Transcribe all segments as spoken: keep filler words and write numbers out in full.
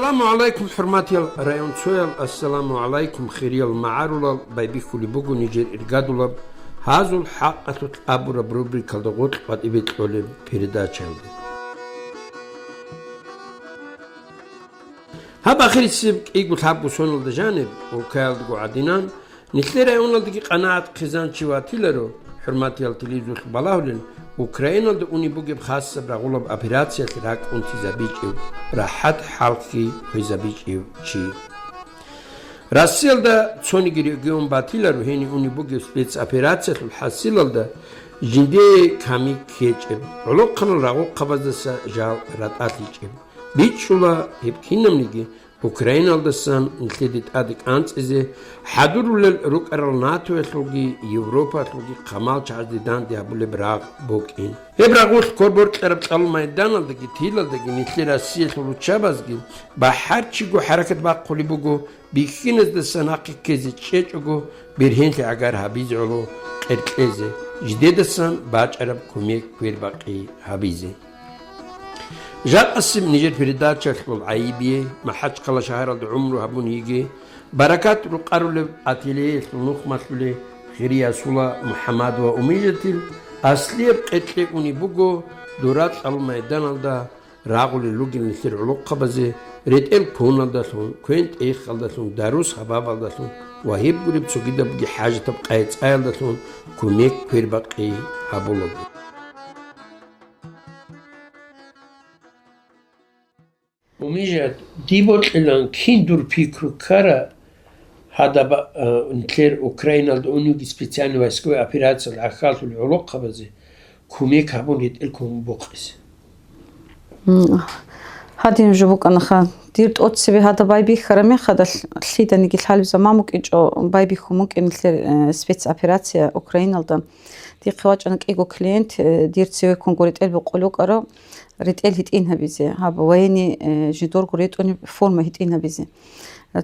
Ассаламу гӀалайкум, хӀурматиял районцоял, ассаламу гӀалайкум, хириял магӀарулал, байбихьулеб буго нижер иргадулаб «Гьазул хӀакъалъулъ абураб» рубрикалда гъоркь къватӀибе кьолеб передачаялде. Гьаб ахирисеб кӀиго-лъабго соналда жаниб, улкаялдаго гӀадинан, нилъер районалдаги къанагӀат хъизанчи ватиларо, хӀурматиял телевизоралъ балагьулел, Украиналда унеб бугеб хасаб рагъулаб операциялъе ракӀ унтизабичӀев, рахӀат хӀалхьи хвезабичӀев чи. Россиялда цониги регион батиларо гьенив унеб бугеб спецоперациялъул хӀасилалда жиндие камик ккечӀеб, гӀолохъанал рагъухъабаздаса жал ратӀалъичӀеб. БичӀчӀула гьеб кинабниги Украиналдасан нилъеде тӀаде кӀанцӀизе хӀадурулел рукӀарал НАТОялъулги Европаялъулги хъамал чагӀазде данде гьабулеб рагъ букӀин. Гьеб рагъулъ ккорборкьараб цӀалул майданалдаги тилалдаги нилъер Россиялъул руччабазги бахӀарчиго хӀаракат бахъулеб буго, бихьиназдасан нахъе ккезе чӀечӀого, бергьенлъи гӀагар гьабизе гӀоло къеркьезе, жидедасан бачӀараб кумек квербакъи гьабизе. Жакъасеб нижер передачалъул гӀайибе, МахӀачхъала шагьаралда гӀумру гьабун йиге, Баракат рукъарулеб ательеялъул нухмалъуле хириясула МухӀаммад ва Умижатил аслияб къеркье унеб буго дора цӀалул майданалда рагъулел ругел нилъер гӀолохъабазе, ретӀел ккуналдалъун, квен-тӀехалдалъун, дарус-гьабабалдалъун ва гьеб гуреб цогидабги хӀажатаб къайи-цӀаялдалъун кумек квербакъи гьабулаго. Умижат, дие бокьилан кин дур пикру ккара, гьадаб, а, нилъер Украиналда уневги специальный войсковой операциялда гӀахьаллъулел гӀолохъабазе кумек гьабун ретӀел ккун букъизе. М, гьадин жо букӀанаха, дир тӀоцебе гьадаб байбихьараб мехалда лъ-, лъиданиги лъалеб заман букӀинчӀо байбихьун букӀин нилъер, э, спецоперация Украиналда. Дихъе вачӀана кӀиго клиент, э, дир цеве ккунго ретӀел букъулев вукӀаро, ретӀел гьитӀин гьабизе, гьаб военный, э, жидерго ретӀунеб форма гьитӀин гьабизе.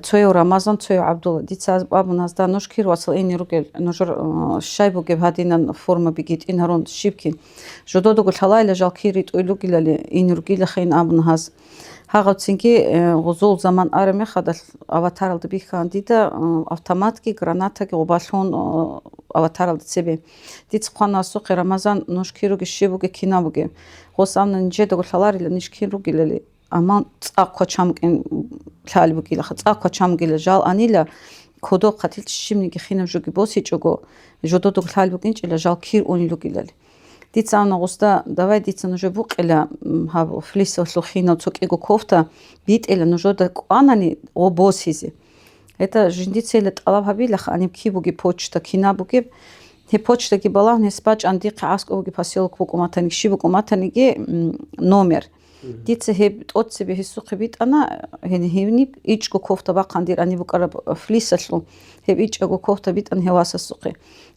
Цояв Рамазан, цояв ГӀабдулла. Дица абун гьазда, нуж кир вацал ине ругел, нужер, э, щай бугеб гьадинан формаби гьитӀин гьарун щиб кин? Жододаго лъалайила жал кир ритӀуй ругелали, ине ругилахин абун гьаз. Гьагъавцинги, э, гъузул заман араб мехалда аватаралда бихьан дида, э, автоматги, гранатаги гъубалъун, э, аватаралда цебе. Дица хъвана гьасухъе, Рамазан, нуж кир ругел, щиб бугеб, кинаб бугеб. Гъос абуна, нижедаго лъаларила ниж кин ругелали, амма цӀакъ квачан букӀин лъалеб бугилаха, цӀакъ квачан бугила, жал анила, кодоб хъатил щибниги хинаб жоги босичӀого, жододаго лъалеб букӀинчӀила жал кир унел ругелали. Дица абуна гъусда, давай дица нужер букъила, м, гьаб флисалъул хинал цо кӀиго кофта битӀила нужеда кӀванани гъо босизе. ГьетӀа жиндицайила тӀалаб гьабилаха, гьаниб киб бугеб почта, кинаб бугеб. Гьеб почтаги балагьун гьес бачӀан дихъе аскӀоб бугеб поселок букӀуматаниги, щиб букӀуматаниги, м, номер. Мгм. Дица гьеб тӀоцебе гьесухъе битӀана, гьениб ичӀго кофта бахъан дир гьаниб букӀараб флисалъул, гьеб ичӀго кофта битӀана гьев васасухъе.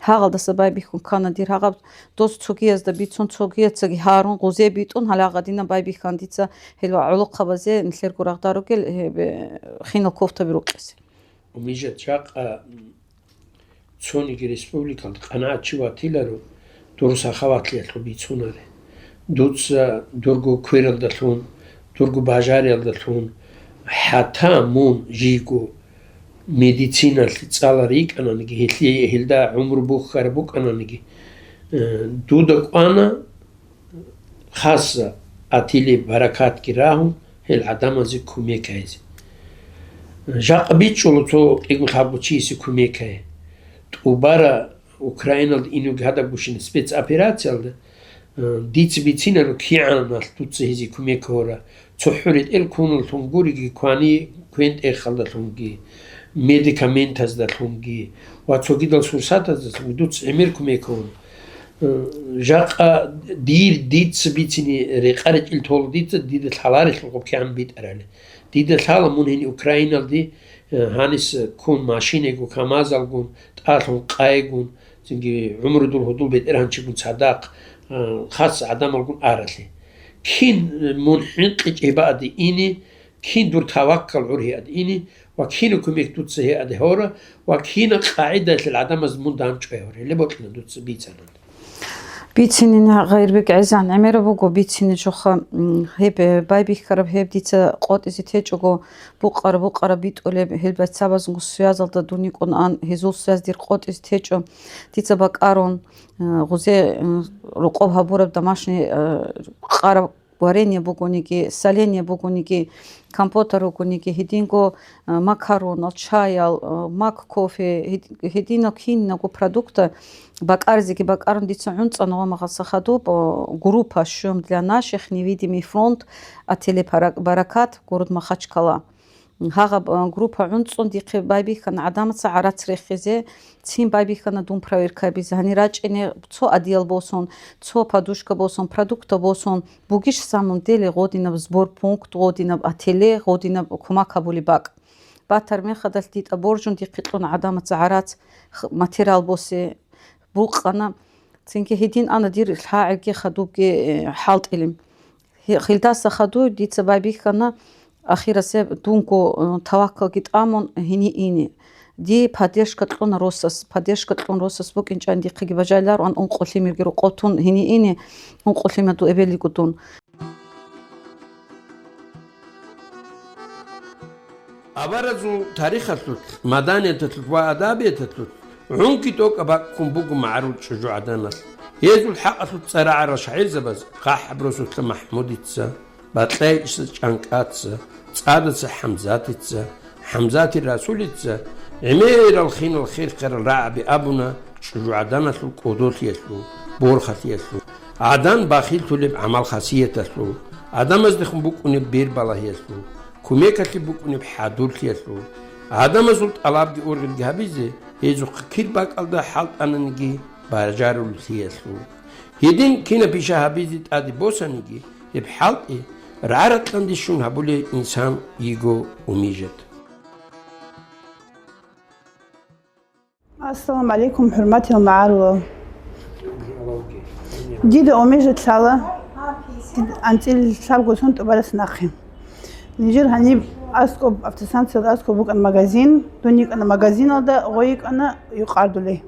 Гьагъалдаса байбихьун ккана дир гьагъаб дос цогиязда бицун, цогияцаги гьарун, гъузе битӀун, гьалагъадина байбихьан дица гьел ва гӀолохъабазе нилъерго рагъда ругел гьеб, э, хинал кофтаби рукъизе. Умижат, жакъа, м, цониги республикалда къанагӀат чи ватиларо, дур сахаватлъиялъул бицунаре. Дуца дурго квералдалъун, дурго бажариялдалъун, хӀатта мун жийго медициналъе цӀаларай йикӀананиги, гьелъие гьелда гӀумру бухьараб букӀананиги, э, дуда кӀвана хасса ателье Баракатги рагьун, гьел гӀадамазе кумек гьайзе. Жакъа бичӀчӀула цо кӀиго-лъабго чиясе кумек гьай. ТӀубара Украиналда инеги гьадаб гущин спецоперациялда, э, дица бицинару кигӀанаб дуца гьезие кумек гьора. ЦохӀо ретӀел ккуналдалъун гуриги, квани квен-тӀехалдалъунги, медикаментаздалъунги ва цогидал сурсатаздалъунги дуца гӀемер кумек гьора. Э, жакъа дир, дица бицине рекъаричӀел тола дица, дида лъаларелъул гъоб кигӀан битӀарали. Дида лъала мун гьениб Украиналде, э, гьанис ккун машинаго, КамАЗалгун, тӀалъун къайгун, цинги гӀумрудул гьудул бетӀергьанчигун цадахъ, э, хас гӀадамалгун аралъе. Кин, э, мун хӀинкъичӀеб баде ине, кин дур таваккал гӀур гьеад ине, ва кина кумек дуца гьеад гьора, ва кина къагӀидаялъул гӀадамаз мун данчӀвай гьора. Гьеле бокьина дуца бицанан. Бицине, Гъайрбек, гӀезегӀан гӀемераб буго бицине жоха, м, гьеб, э, байбихьараб гьеб дица къотӀизе течӀого, букъара-букъара битӀулеб гьел байцабазул связалда дун йикӀун ан, гьезул связь дир къотӀизе течӀо. Дица бакӀарун, э, гъузе, э, рокъоб гьабураб домашний, э, къараб варение бугониги, соленье бугониги, компотар ругониги, гьединго, э, макаронал, чаял, э, мак кофе, гьед-, гьединал киналго продукта бакӀаризеги бакӀарун дица гӀунцӀана ва магъаса хадуб, э, группа щун для наших, «Невидимый фронт», отеле Пара-, «Баракат», город Махачкала. Гьагъаб, э, группа гӀунцӀун дихъе байбихьана гӀадамаца гӀарац рехизе, цин байбихьана дун проверка гьабизе. Гьанир рачӀине цо одеял босун, цо подушка босун, продукта босун, бугищ самом деле гъодинаб сборпункт, гъодинаб отеле, гъодинаб кумак гьабулеб бакӀ. Батар мехалдалъ дитӀа боржун дихъе кьун гӀадамаца гӀарац, х-, материал босе букъана. Цинги гьедин ана дир лъагӀелги хадубги, э, хӀалтӀилин. Гье-, гьелдаса хадур дица байбихьана ахирасеб дунго, э, таваккалги тӀамун гьине ине. Дие поддержка кьуна росас, поддержка кьун росас букӀинчӀан дихъеги бажайлароан ункъо лъимерги рокъов тун гьине ине, ункъо лъимер ду эбелиго дун. Аваразул тарихалъулъ, маданияталъулъ ва адабияталъулъ гӀунги тӀокӀаб бакӀ ккун буго магӀарул чӀужугӀаданалъ. Гьезул хӀакъалъулъ цӀарагӀарал шагӀирзабаз ГъахӀаб росулъа МахӀмудица, Бакьайчица ЧӀанкӀаца, ЦӀадаса ХӀамзатица, ХӀамзатил Расулица гӀемерал хинал хирхъарал рагӀаби абуна чӀужугӀаданалъул кӀодолъиялъул, борхалъиялъул, гӀадан бахиллъулеб гӀамал-хасияталъул, гӀадамаздехун букӀунеб бербалагьиялъул, кумекалъе букӀунеб хӀадурлъиялъул, гӀадамазул тӀалабги ургъелги гьабизе, гьезухъе кир бакӀалда хӀалтӀананиги бажаруллъиялъул. Гьедин кинаб иша гьабизе тӀаде босаниги, гьеб хӀалтӀи рагӀа-ракьанде щун гьабулей инсан йиго Умижат. Ассаламу гӀалайкум, хӀурматиял магӀарулал. Дида Умижат лъала, анцӀил лъабго сон тӀубарас нахъе. Нижер гьаниб аскӀоб, автостанциялда аскӀоб букӀан магазин, дун йикӀана магазиналда, гъой йикӀана юкъардулей.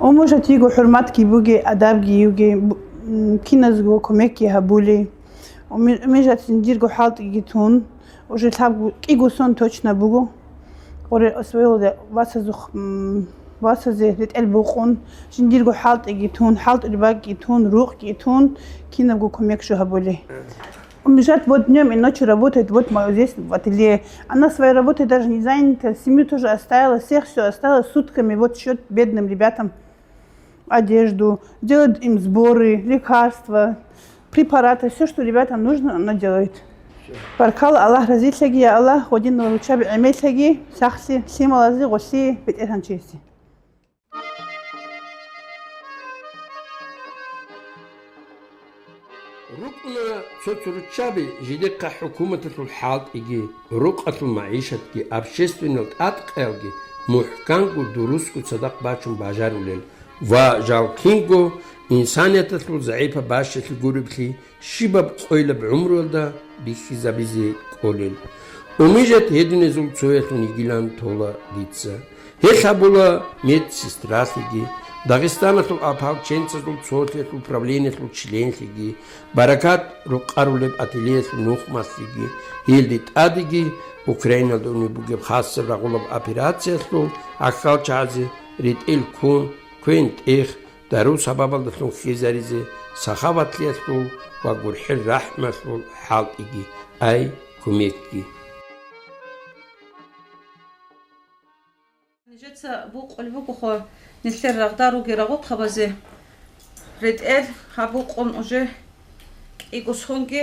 Умижат йиго хӀурматги бугей, адабги югей, бу-, м, киназго кумекги гьабулей. Уми-, Умижат жиндирго хӀалтӀиги тун, уже лъабго кӀиго сон точно буго. Гъоре освоилда васазухъ, м, васазе ретӀел букъун, жиндирго хӀалтӀиги тун, хӀалтӀулеб бакӀги тун, рукъги тун, кинабго кумек жо гьабулей. Умижат вот днём и ночью работает, вот мо-, здесь в ателье. Она своей работой даже не занята, семью тоже оставила, всех всё оставила, сутками вот шьёт бедным ребятам одежду, делает им сборы, лекарства, препараты, всё, что ребятам нужно, она делает. Баркалла, Аллагь разилъаги, я Аллагь, гъодинал руччаби гӀемерлъаги, сахлъи, лъималазе, гъолъие, БетӀергьанчиясе. РукӀуна цо-цо руччаби жидехъа хӀукуматалъул хӀалтӀиги, рукъалъул магӀишатги, общественал тӀадкъаялги мухӀканго, дурусго цадахъ бачун бажарулел ва жал кинго инсанияталъул загӀипаб бащалъи гуреблъи щибаб къойилаб гӀумруялда бихьизабизе кӀолел. Умижат гьединезул цоялъун йигилан тола дица. Гьел гьабула медсестралъиги, Дагъистаналъул ополченцазул цолъиялъул правлениялъул членлъиги, Баракат рукъарулеб ательеялъул нухмалъиги, гьелде тӀадеги Украиналда унеб бугеб хасаб рагъулаб операциялъул гӀахьалчагӀазе ретӀел ккун, квен-тӀех, дару-сабабалдалъун хьезаризе сахаватлъиялъул ва гурхӀел рахӀмалъул хӀалтӀиги, ай, кумекги. Нижеца букъулеб бугоха нилъер рагъда ругел рагъухъабазе ретӀел гьаб букъун уже кӀиго сонги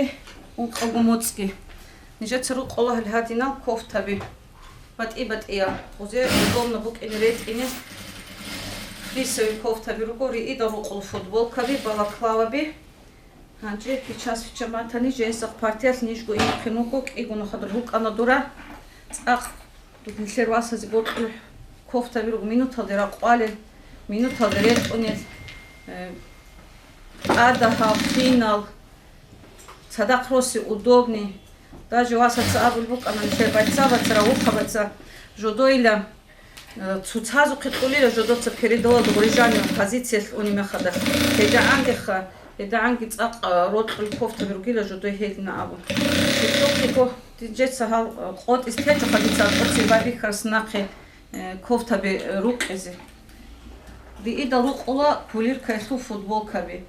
ункъого моцӀги. Нижеца рукъула гьел гьадинал кофтаби, батӀи-батӀиял, гъузе удобно букӀине ретӀине флисовый кофтаби руго, риидал рукъул футболкаби, балаклаваби. Гьанже сейчас вичча матани, жинсахъ партиялъ нижго инехъин вуго, кӀиго нухадур букӀана дура. ЦӀакъ нилъер васазе бокьулеб кофтаби руго, минуталде ракъвалел, минуталде ретӀунел, э, тӀадагьал, хинал, цадахъ росе удобный. Даже васаца абулеб букӀана нилъер байцабаца, рагъухъабаца, жодойилан Цоцазухъе кьолила жодоца передовалда гъорижанин позициялъ уни мехалда. ГьедагӀангиха, гьедагӀанги цӀакъ, а, рокьул кофтаби ругила жодой гьелина абун. Щиб-щиб диго, динжеца гьал, а, къотӀиз течӀоха дица тӀоцебе бихьарас нахъе, э, кофтаби, э, рукъизе. Дида рукъула кулиркаялъул футболкаби.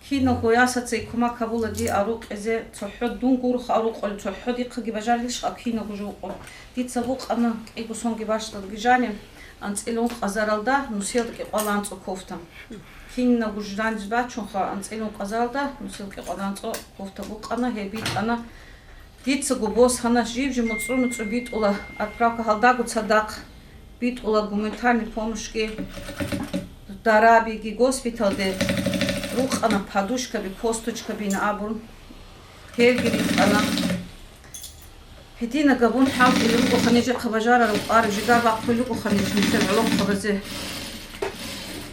Киналго ясаца кумак гьабула дие арукъизе, цохӀо дун гуроха арукъулеб, цохӀо дихъаги бажарилищха киналго жо вукъун. Дица букъана кӀиго сонги бащдалги жаниб, анцӀила ункъазаралда нусиялда кӀикъоялда анцӀо кофта. Киналго жаниб бачунха анцӀила ункъазаралда нусиялда кӀикъоялда анцӀо кофта букъана, гьеб битӀана. Дицаго босана, жиб-жиб муцӀру-муцӀру битӀула отправка, гьалдаго цадахъ битӀула гуманитарный помощьги, дарабиги, госпиталде рукъана подушкаби, косточкабина абун, гьелги ритӀана. Гьединаб габун хӀалтӀулел ругоха нижехъа бажарараб къвараб жигар бахъулел ругоха ниж нилъер гӀолохъабазе.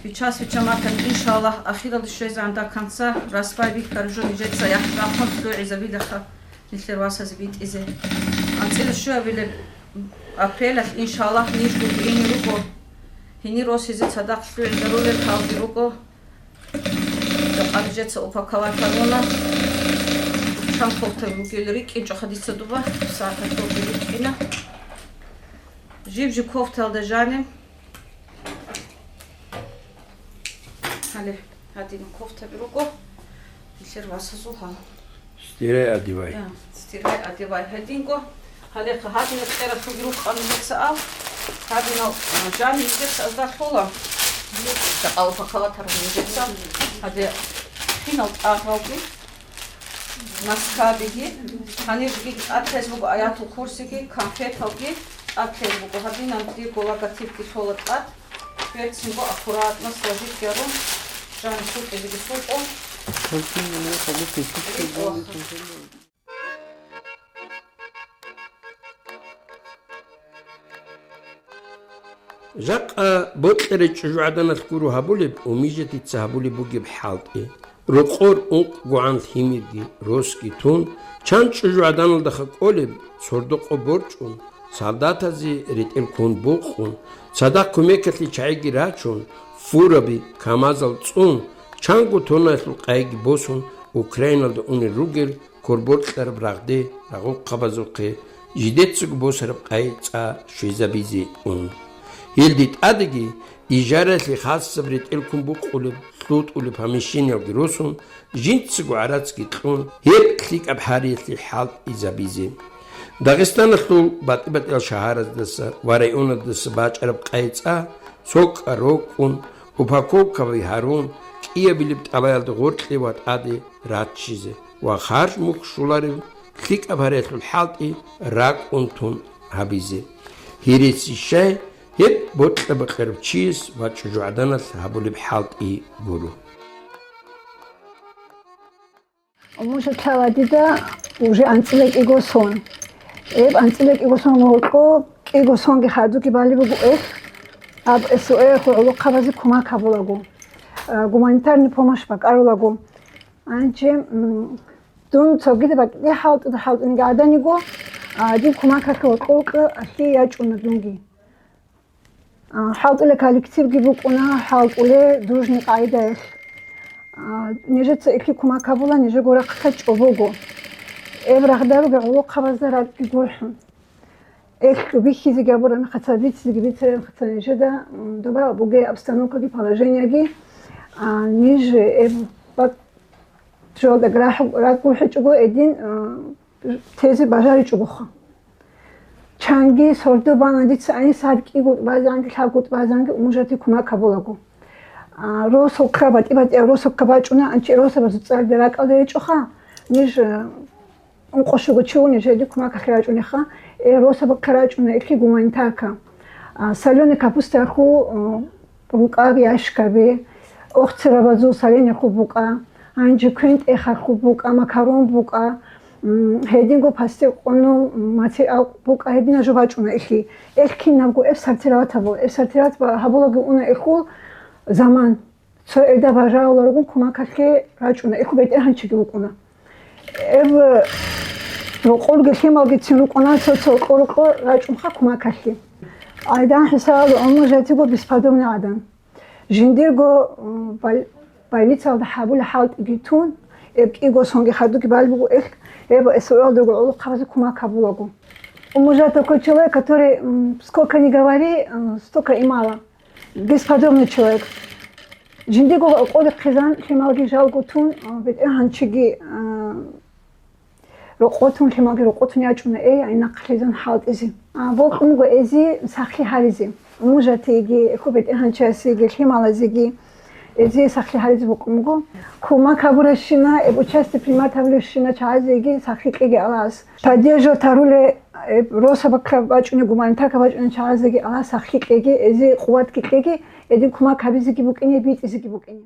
Вичас-вича матан, иншаллагь, ахиралде щвезегӀан до конца, расбай бихьараб жо нижеца яхӀ рахъун лъугӀизабилаха. Нилъер васазе битӀизе. АнцӀила щуабилеб апрелалъ, иншаллагь, нижго ине руго. Гьенир росизе цадахъ лъугӀизарулел хӀалги руго. Жакъа нижеца упаковать гьаруна. Чан кофтаби бугел рикӀкӀинчӀоха дица дуба. Сагаталги рикӀкӀина. Жиб-жиб кофтаялда жаниб. Гьале, гьадинаб кофтаби руго. Нилъер васазул гьал. Стирай, одевай. Я, стирай, одевай. Гьадинго. Гьале, гьадинаб кьералъулги рукъана нижеца ал. Гьадинал, а, жаниб нижеца азда лъула. Жакъа упаковать гьарун нижеца. Гьаде, кинал тӀагъалги. Наскабиги, гьанибги тӀад лъезе буго аятул курсиги, конфеталги тӀад лъезе буго. Гьадинан дирго логотипги лъола тӀад, берцинго аккуратно сложить гьарун, жаниб сукӀизеги сукӀун. Жакъа бокьарай чӀужугӀаданалъ гуро гьабулеб умижатица гьабулеб бугеб хӀалтӀи. Рокъор ункъгогӀан лъимерги росги тун, чан чӀужугӀаданалдаха кӀолеб, сордо-къо борчӀун, солдатазе ретӀел ккун букъун, цадахъ кумекалъе чагӀиги рачун, фураби, камазал цӀун, чанго тоннаялъул къайги босун, Украиналда унел ругел ккорборкьараб рагъде рагъухъабазухъе жидецаго босараб къай-цӀа щвезабизе ун. Гьелде тӀадеги ижаралъе хасаб ретӀел ккун букъулеб, лъутӀулеб помещениялги росун, жинцаго гӀарацги кьун, гьеб лъикӀаб гьариялъе хӀалтӀизабизе. Дагъистаналъул батӀи-батӀиял шагьараздаса ва районаздаса бачӀараб къай-цӀа цокӀа рокӀун, упаковкаби гьарун, кӀиабилеб тӀабаялда гъоркье ва тӀаде раччизе ва харж-мухь щоларев лъикӀаб гьариялъул хӀалтӀи ракӀун тун гьабизе. Гьереси щай, гьеб бокьа-бокьарав чияс ва чӀужугӀаданалъ гьабулеб хӀалтӀи гуро. Умуша лъала дида уже анцӀила кӀиго сон. Гьеб анцӀила кӀиго сон гьоркьо кӀиго сонги хадуги балеб буго эх, аб СОЭ-хул гӀолохъабазе кумак гьабулаго, а, гуманитарный помощь бакӀарулаго. Гьанже, м, дун цогидаб бакӀни хӀалтӀуда-хӀалтӀунги гӀаданиго, а, дин кумакалъе гьоркьо-гьоркьо алъи ячӀуна дунги. А, хӀалтӀулел коллективги букӀуна, хӀалтӀулел дружный къагӀидаялъ. А, нижеца ихъи кумак гьабула, нижего рахъалъа чӀобого. Гьеб рагъда ругел гӀолохъабазда ракӀги гурхӀун. Эх, бихьизеги гьабураб мехалъ, бицизеги бицараб мехалъ нижеда, м, доба бугей обстановкаги положенияги, а, ниж гьеб бак-, жоялда рахӀ-, ракӀ гурхӀичӀого гьедин, а, тезе бажаричӀогоха. Чанги сордо бана дица гьаниб сагӀат кӀиго базанги, лъабго базанги умужати кумак гьабулаго. А, росулъа батӀи-батӀияб росулъа бачӀуна, анчи росабазул цӀарги ракӀалда гьечӀоха, ниж, а, ункъо-щуго чи вуни жеги кумакалъе рачӀунеха, э, росабахъе рачӀуна ихъи гуманитарка. А, солёный капустаялъул, а, букӀа ящикаби, охцерабазул соленьяхъуб букӀа, гьанже квен-тӀехалъуб букӀа, макарон букӀа, м, гьединго пастил къонул материал букӀа, гьединаб жо бачӀуна ихъи. Эх, кинабго эб сортировать гьабула, эб сортировать ба-, гьабулаги уна ихъул заман. Цо гьелда бажаруларгун кумакалъе рачӀуна, эху бетӀергьанчиги вукӀуна. Эб рокъорги лъималгицин рукӀуна, цо-цо рокъо-рокъо рачӀунха кумакалъе. Айдан хӀисабалда умму жатиго бесподобный гӀадан. Жиндирго, м, бал-, больницалда гьабула хӀалтӀиги тун, эб кӀиго сонги хадуги бал буго эх, эб эсоялдаго гӀолохъабазе кумак гьабулаго. Умму жат такой человек, который, м, сколько не говори, м, столько и мало. Бесподобный человек. Жиндирго кӀоде хъизан лъималги жалго тун, а, бетӀергьанчиги, а, рокъотун, лъималги рокъотун ячӀуна, эй, гьай нахъ лъизан хӀалтӀизе. А, бокьун буго эзи сахлъи гьаризе. Мужатиги, ху бетӀергьанчиясеги, лъималазеги эзи сахлъи гьаризе бокьун буго. Кумак гьабуращина, эб участие принимать гьабуращина чагӀазеги сахлъи кьеги Аллагьас. Поддерживать гьаруле, э, росабакка бачӀуни, гуманитарка бачӀуни чагӀазеги Аллагьас сахлъи кьеги, эзи къуватги кьеги, эдин кумак гьабизеги букӀине, битӀизеги букӀине.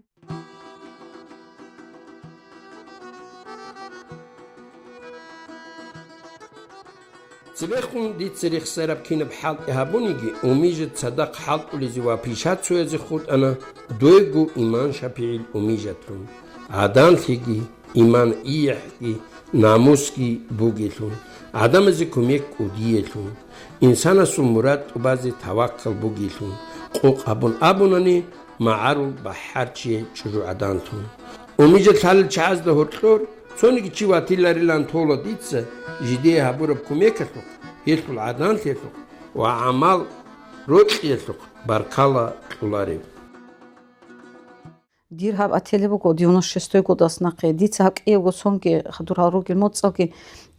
Цебехун дица рехсараб кинаб хӀалтӀи гьабуниги, Умижат цадахъ хӀалтӀулезе ва пишацоязе хутӀана дойго иман шапигӀил Умижатун. ГӀаданлъиги, иман-ихӀги, намусги бугелъул, гӀадамазе кумек кӀудиялъул, инсанасул мурад тӀубазе таваккал бугелъул, къокъ гьабун абунани, магӀарул бахӀарчияй чӀужугӀаданлъун. Умижат лъалел чагӀазда гьоркьор цониги чи ватиларилан тола дица жидее гьабураб кумекалъухъ, гьелъул гӀаданлъиялъухъ ва гӀамал-рокьиялъухъ баркала кьолареб. Дир гьаб ателе буго девяносто шестой годас нахъе. Дица гьаб кӀиявго сонги хадур гьал ругел моцӀалги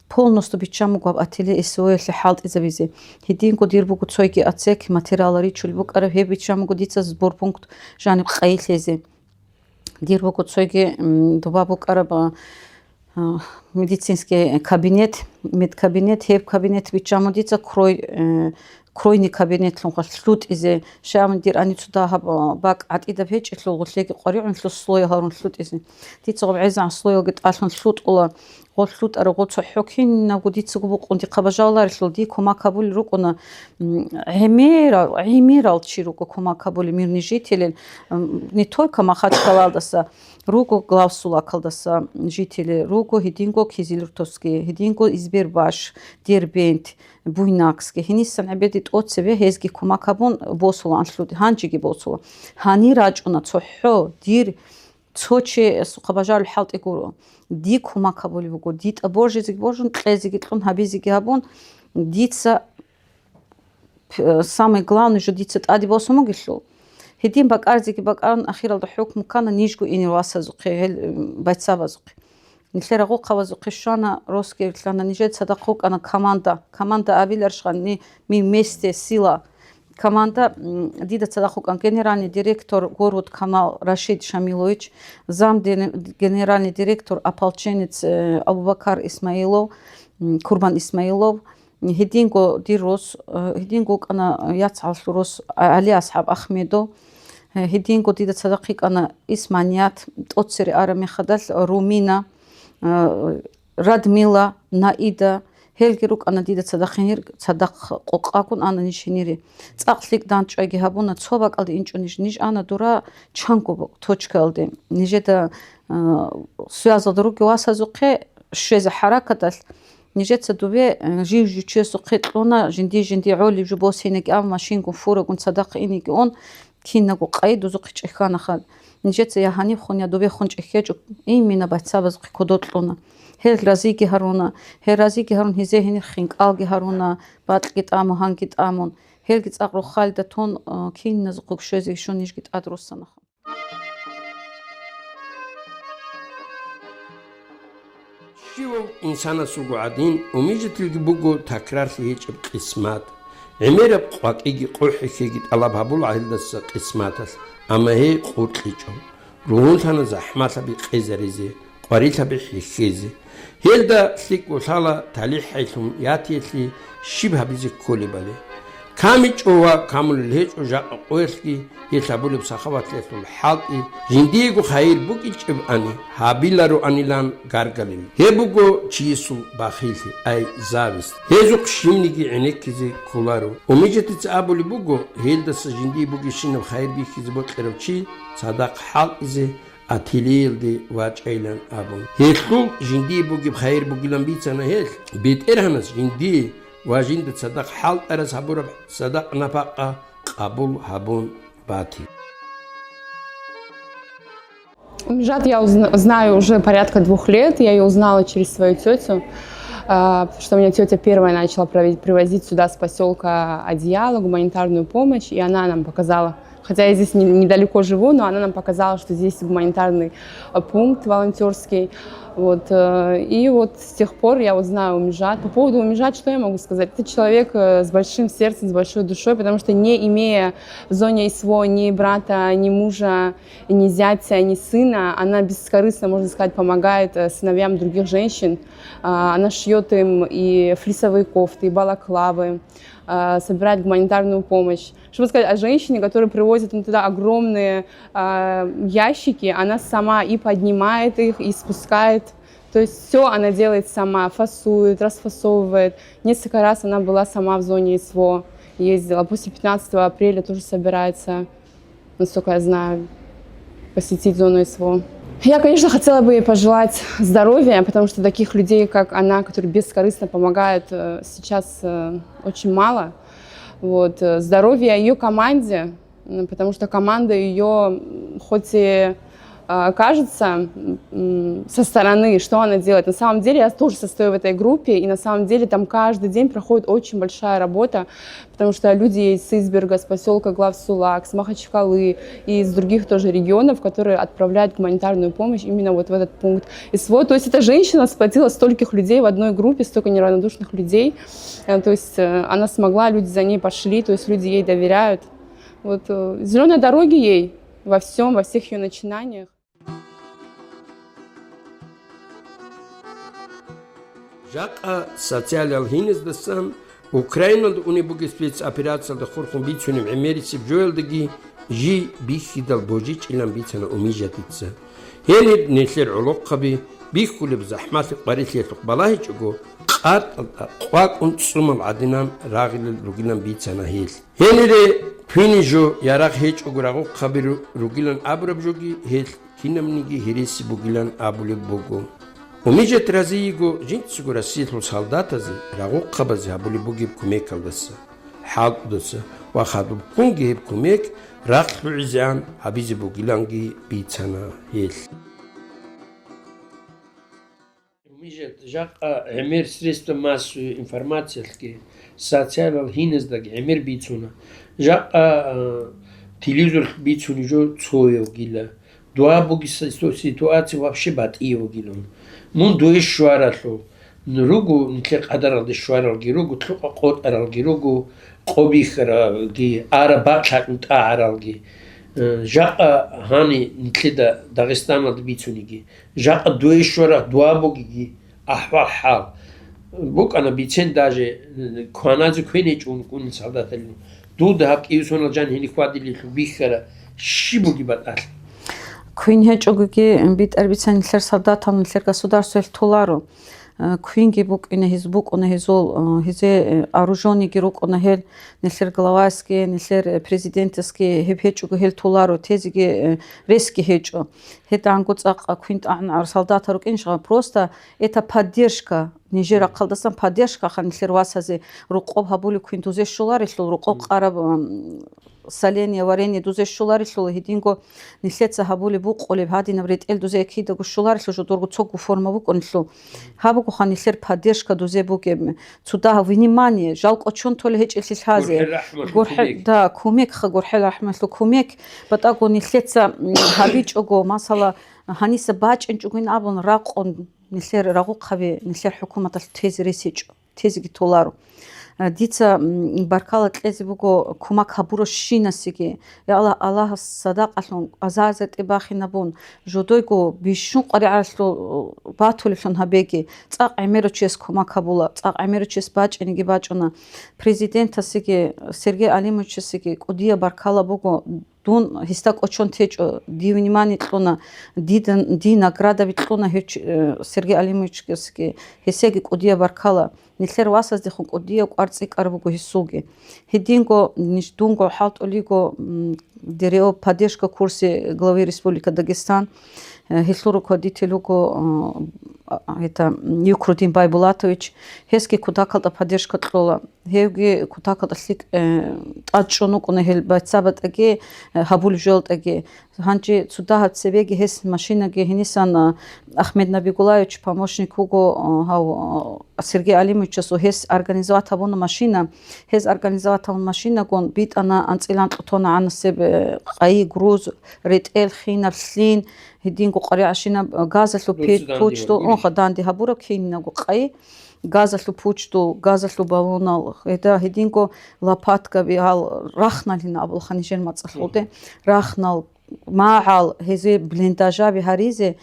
полностью биччан буго гьаб ателе СВО-ялъе хӀалтӀизабизе. Гьединго дир буго цойги отсек, материалал ричулеб букӀараб, гьеб биччан буго дица сборпункт жаниб къайилъезе. Дир буго цойги, м, доба букӀараб, а, а, медицинский кабинет, медкабинет, гьеб кабинет биччан буго дица крой, э, кройный кабинетлъун лъутӀизе. Щай абун дир гьаницо дагьаб, а, бакӀ гӀатӀидаб гьечӀелъул, гъулъеги къваригӀунлъул слой гьарун лъутӀизе. Дица гъоб гӀезегӀан слойалги тӀалъун лъутӀула. Гъо лъутӀара, гъо цохӀо кинабго дицаго букъун дихъа бажаларелъул, дие кумак гьабулел рукӀуна, м, гӀемерал, гӀемерал чи руго кумак гьабулел, мирный жителел, м, не только Махачкалаялдаса, руго Главсулакалдаса жители, руго гьединго Кизилюртовский, гьединго Избербаш, Дербент, Буйнакский. Гьенисан гӀебеде тӀоцебе гьезги кумак гьабун босула анлъуди, гьанжеги босула. Гьанир рачӀуна цохӀо, дир Цо чи сухъа бажарулъ хӀалтӀи гуро. Дие кумак гьабулеб буго. ДитӀа божизеги божун, кьезеги кьун, гьабизеги гьабун, дица, п-, самое главное жо дица тӀаде босун бугелъул. Гьедин бакӀарзеги бакӀарун, ахиралда хӀукму ккана нижго инер васазухъе, гьел, м, байцабазухъе. Нилъер агъухъабазухъе щвана, росги лъана, нижер цадахъ вукӀана команда. Команда абиларищха, ни-, ми вместе сила. Команда, м, дида цадахъ вукӀан генеральный директор Горвуд Камал Рашид Шамилович, зам ден-, генеральный директор ополченец, э, Абубакар Исмаилов, м, Курбан Исмаилов, гьединго дир рос, э, гьединго вукӀана яцгӀаллъул рос А-, Али АсхӀаб Ахмедов, э, гьединго дида цадахъ йикӀана Исманият, тӀоцере араб мехалдалъ Румина, э, Радмила, Наида, гьелги рукӀана дида цадахъ гьенир, цадахъ къокъагун ана ниж гьенире. ЦӀакъ лъикӀ дандчӀвайги гьабуна, цо бакӀалде инчӀо ниж. Ниж ана дура чанго точкаялде. Нижеда, а, связалда ругев васазухъе щвезе хӀаракаталъ, нижеца дубе, а, жив-жив чиясухъе кьуна, жинди-жинди гӀолеб жо босинаги абун, машингун, фурагун цадахъ инеги ун, Кинаго къайи дузухъе чӀехьана хал. Нижеца я гьаниб хун, я дубе хун чӀехьечӀо, имина байцабазухъе кодо кьуна. Гьел разиги гьаруна, гьел разиги гьарун гьезие гьенир хинкӀалги гьаруна, бакьги тӀамун, гьанги тӀамун. Гьелги цӀакъ рохалида тун, а, киназухъе щвезе щун нижги тӀад руссана хал. Щивав инсанасулго гӀадин, умижатилги буго такрарлъи гьечӀеб къисмат. ГӀемераб къвакӀиги къохӀихьеги тӀалаб гьабула гьелдаса къисматалъ, амма гьей къуркьичӀо. Ругьунлъана захӀмалъаби къезаризе, къварилъаби хӀехьезе. Гьелда лъикӀго лъала талихӀ гьайлъун ятиялъе щиб гьабизе кколебали. КамичӀо ва камулел гьечӀо жакъа къоялъги гьел гьабулеб сахаватлъиялъул хӀалтӀи, жиндиего хайир букӀинчӀебани, гьабилароанилан гаргалил. Гьеб буго чиясул бахиллъи, ай, зависть. Гьезухъ щивниги гӀенеккизе кколаро. Умижатица абулеб буго, гьелдаса жиндие бугебщинаб хайир бихьизе бокьарав чи цадахъ хӀалтӀизе, ателеялде вачӀайилан абун. Гьелъул жиндие бугеб хайир бугилан бицана гьел. БетӀергьанас жиндие ва жинда цадахъ хӀалтӀараз гьабураб садакъа-напакъа къабул гьабун бати. Умижат я узна-, знаю уже порядка двух лет. Я ее узнала через свою тетю, а, потому что у меня тетя первая начала проводить, привозить сюда с поселка одеяло, гуманитарную помощь, и она нам показала. Хотя я здесь не-, недалеко живу, но она нам показала, что здесь гуманитарный, а, пункт волонтерский. Вот, э, и вот с тех пор я вот знаю Умижат. По поводу Умижат, что я могу сказать? Это человек, э, с большим сердцем, с большой душой, потому что, не имея в зоне СВО ни брата, ни мужа, ни зятя, ни сына, она бескорыстно, можно сказать, помогает, э, сыновьям других женщин. А, она шьет им и флисовые кофты, и балаклавы, а, собирает гуманитарную помощь. Чтобы сказать о женщине, которая привозит им туда огромные, а, ящики, она сама и поднимает их, и спускает. То есть все она делает сама, фасует, расфасовывает. Несколько раз она была сама в зоне СВО, ездила. После пятнадцатого апреля тоже собирается, насколько я знаю, посетить зону СВО. Я, конечно, хотела бы ей пожелать здоровья, потому что таких людей, как она, которые бескорыстно помогают, э, сейчас, э, очень мало. Вот, э, здоровья ее команде, м, потому что команда ее, м, хоть и, а, кажется, м, со стороны, что она делает. На самом деле я тоже состою в этой группе, и на самом деле там каждый день проходит очень большая работа, потому что люди есть с Изберга, с поселка Главсулак, с Махачкалы и из других тоже регионов, которые отправляют гуманитарную помощь именно вот в этот пункт СВО. То есть эта женщина сплотила стольких людей в одной группе, столько неравнодушных людей. Э, то есть, э, она смогла, люди за ней пошли, то есть люди ей доверяют. Вот, э, зелёные дороги ей во всём, во всех её начинаниях. Жакъа социалал гьиназдасан Украиналда унеб бугеб спецоперациялда хурхун бицунеб гӀемерисеб жоялдаги жий бихьидал божичӀилан бицана Умижатица. Гьениб нилъер гӀолохъаби бихьулеб захӀмалъи къварилъиялъухъ балагьичӀого, къатӀалда къвакӀун цӀумал гӀадинан рагъулел ругилан бицана гьел. Гьенире квинизе ярагъ гьечӀого рагъухъаби ру-, ругилан абураб жоги гьел кинабниги гьереси бугилан абулеб буго. Умижат разиего жинцаго Россиялъул солдатазе, рагъухъабазе гьабулеб бугеб кумекалдаса, хӀалтӀудаса ва хадубккунги гьеб кумек рахъ лъугӀизегӀан гьабизе бугиланги бицана гьел. Умижат, жакъа гӀемер средства массовой информациялъги, социалал гьиназдаги гӀемер бицуна. Жакъа, а, телевизоралъ бицунеб жо цоявгила. Дугьа буги си-, ситуация вообще батӀияб бугилан. Мун дуе щваралъул, руго нилъер къадаралде щваралги, руго лъукъа къотӀаралги, руго къо бихьаралги, араб бакӀ лъачӀун тӀагӀаралги. Э, жакъа гьани нилъеда Дагъистаналда бицуниги, жакъа дуе щваралъ дугьа бугиги, ахӀвал-хӀал. БукӀана бицен даже, э, кваназе квен гьечӀо ункъоялъул солдаталъул. Дуда гьаб кӀиго сонал жан гьениб хьвадилелъул бихьара, щиб бугеб батӀалъи? Квен гьечӀогоги битӀараб бицани нилъер солдатал, нилъер государствоялъ толаро. Э, квинги букӀина гьез, букӀуна гьезул, э, гьезе, э, оружиениги рукӀуна гьел, нилъер главасги, нилъер, э, президентасги гьеб гьечӀого гьел толаро, тезеги, э, ресги гьечӀо. Гьединго цӀакъ квин тӀагӀинарал солдатал рукӀинчӀо, просто это поддержка. Нижер рахъалдасан поддержкаха нилъер васазе рукъоб гьабулеб квин дузе щоларелъул, рукъоб къараб, м, соленье, варенье дузе щоларелъул, гьединго нилъеца гьабулеб букъулеб гьадинаб ретӀел дузе кидаго щоларелъул, жодорго цого форма букӀунелъул. Гьаб бугоха нилъер поддержка дузе бугеб. Цо дагьаб внимание, жал кӀочон толеб гьечӀелъи лъазе. ГурхӀел рахӀмалъул кумек. Да, кумекха, гурхӀел рахӀмалъул кумек. БатӀаго нилъеца, м, гьабичӀого, масала, гьаниса бачӀинчӀогойин абун ракъун, нилъер рагъухъаби, нилъер хӀукуматалъ тезе рес гьечӀо, тезеги толаро. Э, дица, м, баркала кьезе буго кумак гьабуращинасеги. Я Аллагь, Аллагьас садакъалъун азар-затӀи бахинабун, жодойго бищун къваригӀаралъул батулеблъун гьабеги, цӀакъ гӀемерав чияс кумак гьабула, цӀакъ гӀемерав чияс бачӀинеги бачӀуна. Президентасеги, Сергей Алимовичасеги кӀудияб баркала буго. Дун гьесда кӀочон течӀо, дие внимание кьуна, дида, дие наградаби кьуна гьев чи-, э, Сергей Алимовичасги, гьесиеги кӀудияб баркала. Нилъер васаздехун кӀудияб кӀвар цӀикӀкӀараб буго гьесулги. Гьединго ниж-, дунго хӀалтӀулего, м, ДРО поддержка курсе главы Республики Дагестан, э, гьелъул руководитель вуго, э, а, это, м, Юкрудин Байбулатович, гьесги кутакалда поддержка кьола. Гьевги кутакалда лъикӀ, э, тӀад чӀун вукӀуна гьел байцабатӀаги, э, гьабулеб жоялтӀаги. Гьанже цо дагьаб цебеги гьес машинаги гьенисан, а, Ахмед Набигулаевич помощник вуго, а, гьав, а, Сергей Алимовичасул, гьес организовать гьабуна машина. Гьез организовать гьабун машинагун битӀана, анцӀила анкьго тонна гӀанасеб, э, къайи, груз, ретӀел, хинаб, лъин, гьединго къваригӀарщинаб, э, газалъул пуч-, пучдул, унха данде гьабураб кинабго къайи, газалъул пучдул, газалъул баллонал, гьеда гьединго лопаткаби, гьал рахналъин абулха нижер мацӀалъулде, рахнал, магӀал, гьезие блиндажаби гьаризе,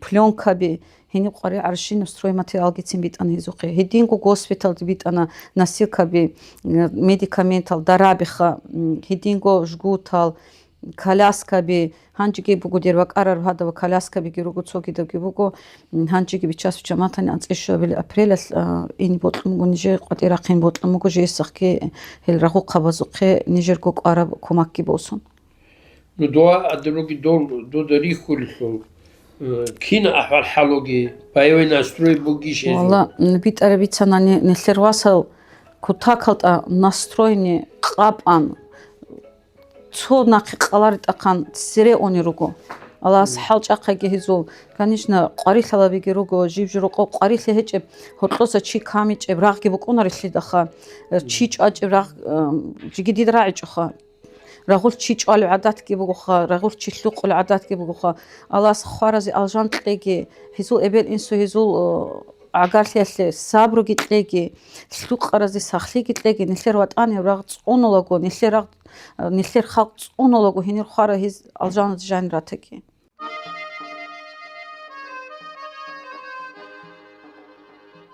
пленкаби, гьениб къваригӀарщинаб стройматериалгицин битӀана гьезухъе. Гьединго госпиталде битӀана носилкаби, э, медикаментал, дарабиха, м, гьединго жгутал, коляскаби, гьанжеги буго дер бакӀарараб гьадаб коляскабиги руго, цогидабги буго, м, гьанжеги Бичасул жамагӀатани анцӀила щуабилеб апрелалъ, а, ин бокьун буго, нижер къватӀир рахъин бокьун буго, жесахъги гьел рагъухъабазухъе нижерго кӀвараб кумакги босун. Ну, дова адруги дол, дуда рихьулелъул, э, кина ахӀвал-хӀалуги, боевой настрой бугищ гьезул? Валла, м, битӀараб бицанани, нилъер васал кутакалда настроение къапан, цо нахъе къаларитӀахъан цере унел руго. Аллагьас хӀалчӀахъеги гьезул. Конечно, къварилъалабиги руго, жиб-журукъо къварилъи гьечӀеб, гьоркьоса чи камичӀеб рагъги букӀунарелъидалха, чи чӀвачӀеб рагъ, э, жеги дида рагӀичӀоха. Рагъулъ чи чӀвалеб гӀадатги бугоха, рагъулъ чи лъукъулеб гӀадатги бугоха. Аллагьас хваразе алжан кьеги, гьезул эбел-инсу гьезул, о, гӀагарлъиялъе сабруги кьеги, лъукъаразе сахлъиги кьеги, нилъер ватӀанил рагъ цӀунулаго, нилъер рагъ, нилъер халкъ цӀунулаго гьенир хвара гьез алжаназе жанир ратаги.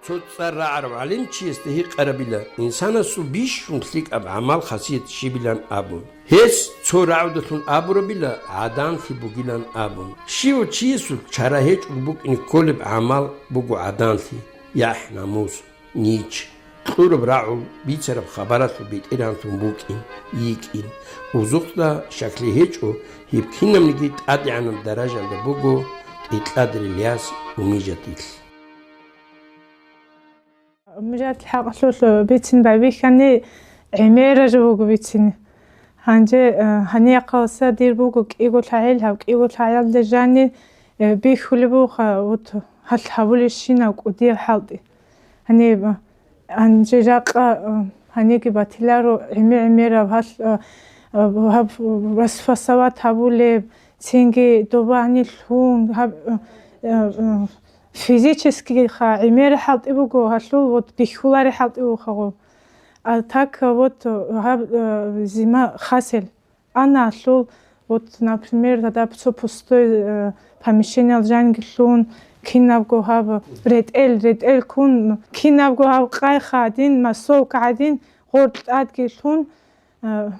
Цо цӀар рагӀарав гӀалимчиясда гьикъарабила, инсанасул бищун лъикӀаб гӀамал-хасият щибилан абун. Гьес цо рагӀудалъун абурабила, гӀаданлъи бугилан абун. Щивав чиясул чара гьечӀого букӀине кколеб гӀамал буго гӀаданлъи, яхӀ-намус, нич. Кьураб рагӀул, бицараб хабаралъул бетӀергьанлъун букӀин, йикӀин. Узухъда щаклъи гьечӀо, гьеб кинабниги тӀадегӀанаб даражалда буго ТӀикьадрил яс Умижатил. Умижатил хӀакъалъулъ бицин байбихьани, гӀемераб жо буго бицин. Гьанже, э, гьанияхъаласа дир буго кӀиго лъагӀел, гьаб кӀиго лъагӀелда жани, э, бихьулеб бугоха, вот, гьалъ гьабулебщинаб кӀудияб хӀалтӀи. Гьаниб, гьанже жакъа, э, гьаниги батиларо гӀемер-гӀемераб гьалъ, э, э, гьаб расфасовать гьабулеб, цинги доба гьанилъун, гьаб, э, э, э, физическийха гӀемер хӀалтӀи буго, гьалъул вот бихьулари хӀалтӀи бугоха гъо. А так вот, э, гьаб, э, зима хасел. Ана гьалъул, вот, например, гьадаб цо пустой, э, помещениялъ жанги лъун, кинабго гьаб ретӀел, ретӀел ккун, кинабго гьаб къайха гӀадин, массовка гӀадин, гъоркь тӀадги лъун, э,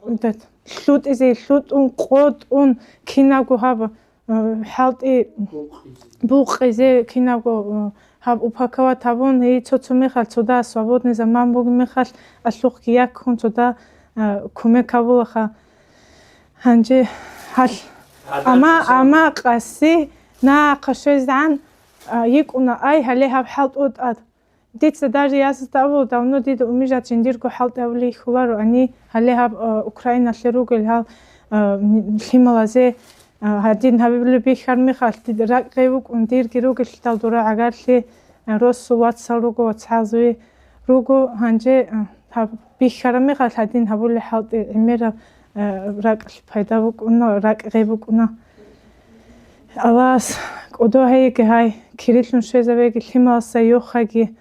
этот, лъутӀизе лъутӀун, къотӀун, кинабго гьаб э, хӀалтӀи букъизе кинабго, э, гьаб упаковать гьабун, гьей цо-цо мехалъ цода свободный заман бугеб мехалъ, алъухъги яккун цода, э, кумек гьабулаха. Гьанже гьалъ, амма, амма къаси нахъа щвезегӀан, а, йикӀуна, ай, гьале гьаб хӀалтӀу тӀад. Дица даже ясазда абула, давно дида Умижат жиндирго хӀалтӀи гьабулей хьуларо, ани гьале гьаб, а, Украиналъе ругел гьал, а, лъималазе, а, гьадин гьабиблъи бихьар мехалъ, дида ракӀ гъей вукӀун, дирги ругелъидал дора гӀагарлъи, а, росул вацал руго, вацгӀалзуи руго, гьанже, а, гьаб бихьараб мехалъ гьадин гьабулей хӀалтӀи гӀемераб, а, ракӀалъ пайда букӀуна, ракӀ гъей букӀуна. Аллагьас кӀодо гьейги гьай, кирилъун щвезабеги, лъималаса йохаги,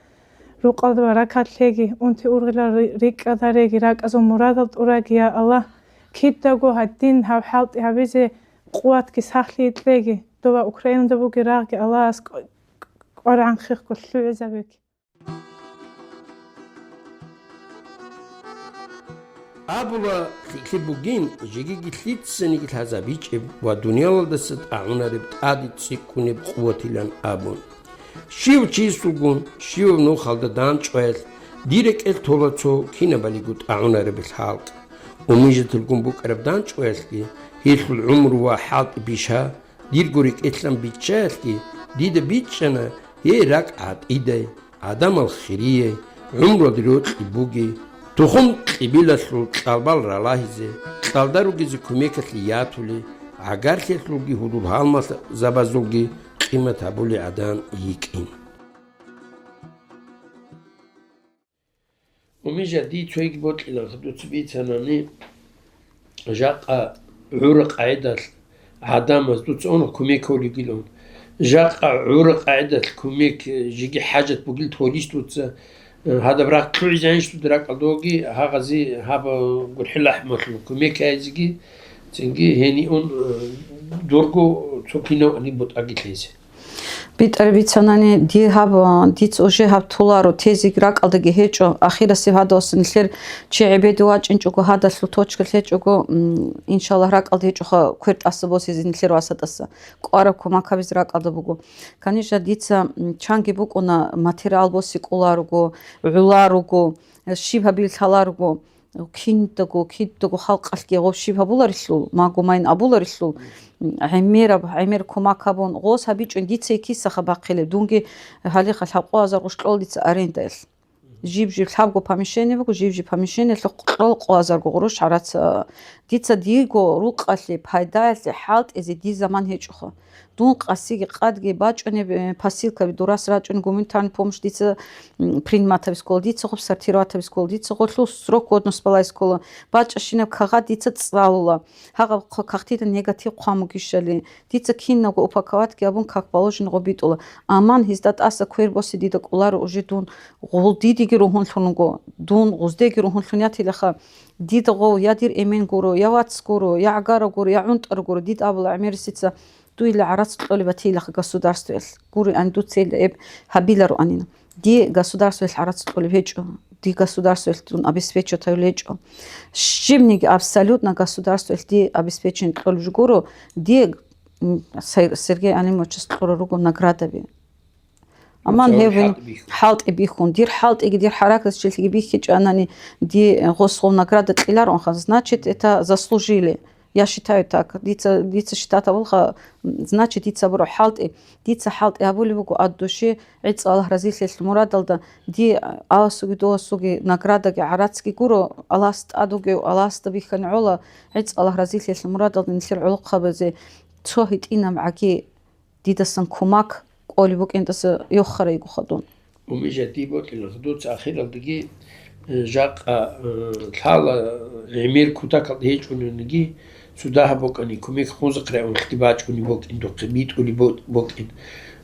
рукъалда баракат лъеги, унти-ургъилал ри-, рикӀкӀад гьареги, ракӀазул мурадал тӀураги, я Аллагь, кидаго гьадин гьаб хӀалтӀи гьабизе къуватги сахлъи кьеги, дова Украинада бугеб рагъги Аллагьас кӀ-, кӀ-, кӀваргӀанхъехго лъугӀизабеги. Абула, лъикӀлъи бугин, жегиги лъицаниги лъазабичӀеб ва дуниялалдаса тӀагӀунареб тӀаде цӀикӀкӀунеб къуватилан абун. Щив чиясулгун, щивав нухалда дандчӀваялъ дир рекӀелъ тола цо кинабалиго тӀагӀунареб халкъ. Умижатилгун букӀараб дандчӀваялъги, гьелъул гӀумру ва хӀалтӀи биша, дирго рекӀелъан биччаялъги, Дида бичӀчӀана гьей ракӀ гӀатӀидай, гӀадамал хирияй, гӀумруялде рокьи бугей, тухум-къибилалъул кьалбал ралагьизе, кьалда ругезе кумекалъе ятулей, гӀагарлъиялъулги гьудул-гьалмагъзабазулги къимат гьабулей гӀадан йикӀин. Умижа, дие цойги бокьилаха, дуца бицанани, жакъа гӀура къагӀидалъ гӀадамаз дуца унел кумек гьолигилан. Жакъа гӀура къагӀидалъ кумек жеги хӀажат бугил толищ дуца, гьадаб рахъ лъугӀизанищ дуда ракӀалдоги, гьагъази гьаб гурхӀел рахӀмалъун кумек гьайзиги, цинги гьениун дурго цо кинав ани бутӀаги лъезе. БитӀараб бицанани, дир гьаб, дица уже гьаб толаро, тезеги ракӀалдаги гьечӀо, ахирасеб гьадалъун нилъер чи гӀебеде вачӀинчӀого, гьадалъул точка лъечӀого, м, иншаллагь, ракӀалда гьечӀоха квер тӀаса босизе нилъер васатӀаса. КӀвараб кумак гьабизе ракӀалда буго. Конечно, дица, м, чанги букӀуна, материал боси кӀоларуго, гӀоларуго, щиб гьабил лъаларуго. Киндаго, киндаго халкъалъги гъов щиб гьабуларелъул, магу-майин абуларелъул, гӀемераб, гӀемер кумак гьабун, гъос гьабичӀун дица кисаха бахъилеб, дунги гьалихъа лъабкъо азар гъуш кьола дица арендаялъ. Жиб-жиб лъабго помещение буго, жиб-жиб помещениялъухъ кьола къо азарго гъурущ гӀарац, а, дица диего рукъалъе, пайдаялъе хӀалтӀизе дир заман гьечӀоха. Дун къасиги къадги бачӀунеб, э, посылкаби дурас рачӀун гуманитарный помощь дица, м, приниматаби скола, дица гъуб сортироватаби скола, дица гъолъул срок годность балай скола, бачӀащинаб кагъат дица цӀалула. Гьагъаб хъ-, кагътида негатив хъван бугищали, дица кинабго упаковатги абун как положено гъуб битӀула. Аман гьезда тӀаса квер босе дида кӀоларо уже дун гъул дидеги ругьунлъун вуго, дун гъуздеги ругьунлъун ятилаха, дида гъов я дир эмен гуро, я вац гуро, я гӀагара гуро, я гӀунтӀара гуро, дида абула гӀемерисица, дуйла гӀарац кьолеб батилаха государствоялъ. Гури ан дуцейла эб гьабилароанина. Ди государствоялъ гӀарац кьолеб гьечӀо. Ди государствоялъ дун обеспечивать гьавил гьечӀо. Щибниги абсолютно государствоялъ ди обеспечение кьолеб жо гуро, ди, м, Сай-, Сергей Алимовичас кьура руго наградаби. Амма гьев вин хӀалтӀи бихьун. ХӀалтӀи бихьун. Дир хӀалтӀиги дир хӀаракатчилъиги бихьичӀанани, ди гъос гъов награда кьеларонха, значит, это заслужили. Я считаю так. Дица, дица считать абулха, значит, дица буро хӀалтӀи. Дица хӀалтӀи гьабулеб буго ад души, гӀицӀ Аллагь разилъелъул мурадалда, ди аласуги дугьасуги наградаги гӀарацги гуро, Аллагьас тӀад вугев, Аллагьасда бихьани гӀола, гӀицӀ Аллагь разилъелъул мурадалда нилъер гӀолохъабазе цо гьитӀинаб гӀаги дидасан кумак кӀолеб букӀиндаса йоххарайгуха дун. Умижа, дие бокьилаха, дуца ахиралдаги, э, жакъа, э, лъала, э, гӀемер кутакалда гьечӀониги, цо дагьаб букӀани, кумек хунзахъ районлъги бачӀунеб букӀин, духъе битӀулеб бу-, букӀин.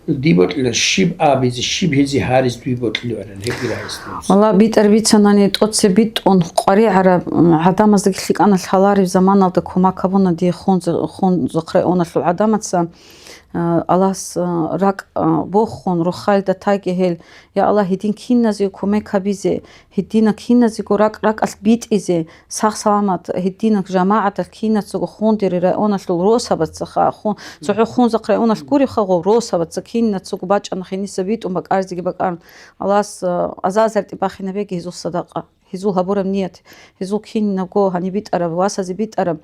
Дие бокьила, щиб абизе, щиб гьезе гьариз дуе бокьилеваран, гьебги рагӀиста. Валла, битӀар бицанани тӀоце битӀун къваригӀараб, м, гӀадамаздаги лъикӀана лъалареб заманалда кумак гьабуна дие хунза-, хунзахъ районалъул гӀадамаца. А, Аллагьас, а, ракӀ, а, бохун, руххалда тайги гьел. Я Аллагь, гьедин киназе кумек гьабизе, гьедина киназего ракӀ-ракӀалъ битӀизе, сах-саламат гьедина жамагӀаталъ кинацаго хундири районалъул росабаца ха, хун-, цохӀо хунзахъ районалъ гуриха гъов, росабаца кинацаго бачӀана хиниса битӀун бакӀарзеги бакӀарун. Аллагьас, а, азазар тӀибахинабеги гьезул садакъа. Гьезул гьабураб ният, гьезул кинабго гьаниб битӀараб, васазе битӀараб,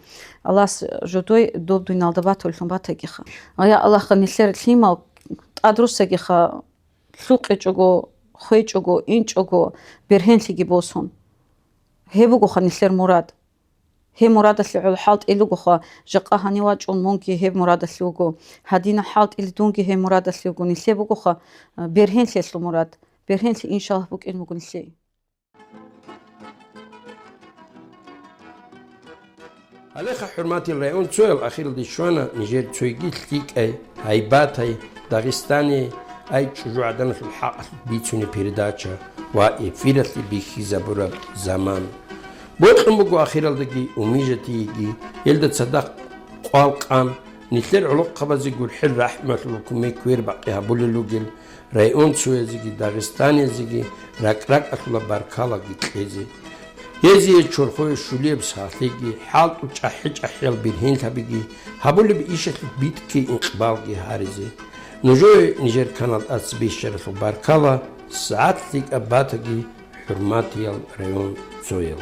Аллагьас жодой доб дуйналда батуллъун батагиха. Я Аллагьха, нилъер лъимал тӀадруссагиха, лъукъичӀого, хвечӀого, инчӀого, бергьенлъиги босун. Гьеб бугоха нилъер мурад. Гьеб мурадалъе гӀоло хӀалтӀи лугоха, жакъа гьанив вачӀун мунги гьеб мурадалъе вуго. Гьадина хӀалтӀили дунги гьеб мурадалъе вуго. Нилъе бугоха, э, бергьенлъиялъул мурад. Бергьенлъи, иншаллагь, букӀин буго нилъее. Гьалеха, хӀурматиял районцоял, ахиралде щвана нижер цойги лъикӀай, гьайбатай, Дагъистане ай чӀужугӀаданалъул хӀакъалъулъ бицунеб передача ва эфиралъе бихьизабураб заман. Бокьун буго ахиралдаги Умижатиеги, гьелда цадахъ къвал къан, нилъер гӀолохъабазе гурхӀел рахӀмалъул кумек квербакъи гьабулел ругел, районцоязеги Дагъистаниязеги ракӀ-ракӀалъула баркалаги кьезе. Гьезие чорхое щулияб сахлъиги, хӀалтӀу чӀахӀи-чӀахӀиял бергьенлъабиги, гьабулеб ишалъул битӀги-икъбалги гьаризе. Нужее нижер канал тӀаца бищаралъул баркала, сагӀат лъикӀаб батаги, хӀурматиял районцоял.